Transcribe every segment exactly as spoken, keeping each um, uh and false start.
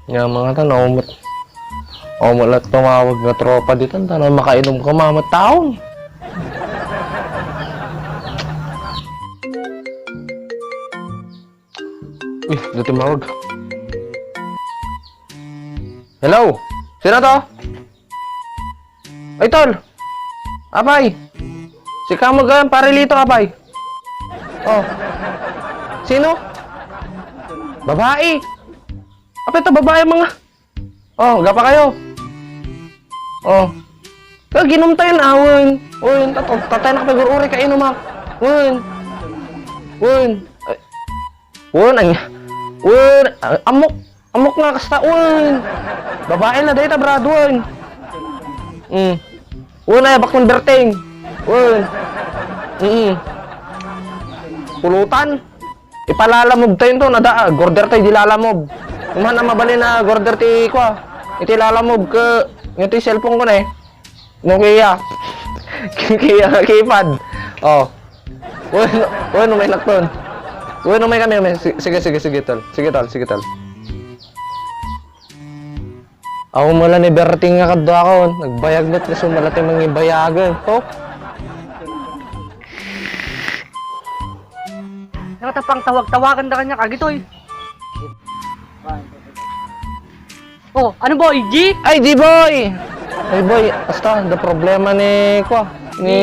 Nga mga tan, umot. Umot la tumawag nga tropa ditan, tan, makainom ka, mamat taon. Uy, da tumawag. Hello? Sino to? Ay, tol! Apay! Si Kamog, ah, pare Lito, apay! Oh. Sino? Babae! Apay, ta babae, mga. Oh, gapa kayo. Oh. Kaya ginom tayo na, wen. Wen, tato, tatay na kapag uri, kainom, ah. Wen. Wen. Ay. Wen, ay. Wen, ah, amok. Amok nga kasta, wen. Babae na dayta, brad, wen. Mm. Wen, ay, bakong berteng. Wen. Mm. Pulutan. Ipalalamob tayo to, nada, ah, order tayo di lalamob. Umahan na mabalin na order ti, kwa. Iti lalamob ke, nga ti cellphone ko na eh. Nokia. Nokia, keypad. Oh. Uy, no, uy, no, may nakton. Uy, no, may kami, may. Si-, sige, sige, sige, tol. Sige, tol, sige, tol. Aw, mala ni Berting nga kadua ko. Nagbayag met nga sumala ti mangibayagan. Oh? Nakatapang tawag-tawagan da kanya, kagitoy. Oh, ano, boy? G? Ay, G-boy! Ay, boy, basta, the problema ni, kwa, ni,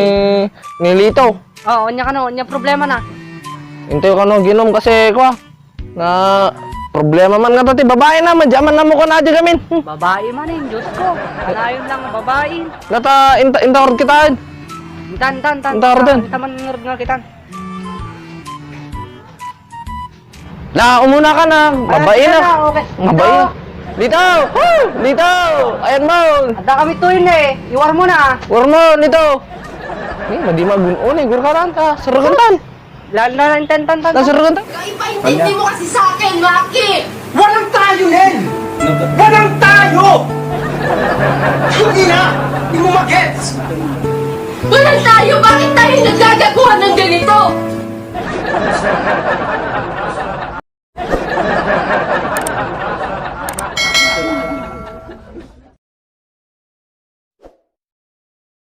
ni Lito. Oh, anya kano, anya problema na? Intay kano ginom kasi, kwa, na problema man nga to, ti babae na, madya man na mo ko na di gamin. Hmm. Babae man, eh, Diyos ko. Kanayon lang, babae. Nata, inta, inta, kita. Intan, intan, intan. Inta, inta. Inta man nga kita. La, umuna ka na. Ay, babae na. Okay. Babae. Dito. Dito. Woo! Dito. Ayan mo. Ada kami tuwin eh. Iwar mo na. War mo, dito. Eh, madi magun-un eh. Gurkaran ka. Sarugan tan. Lalo na lang tan, tan, tan. Nasarugan tan. Ipaintindi mo kasi sa akin, Maki! Walang tayo, Nel! Walang tayo! Hindi na! Hindi mo magets! Walang tayo! Bakit tayo nagagawa ng ganito?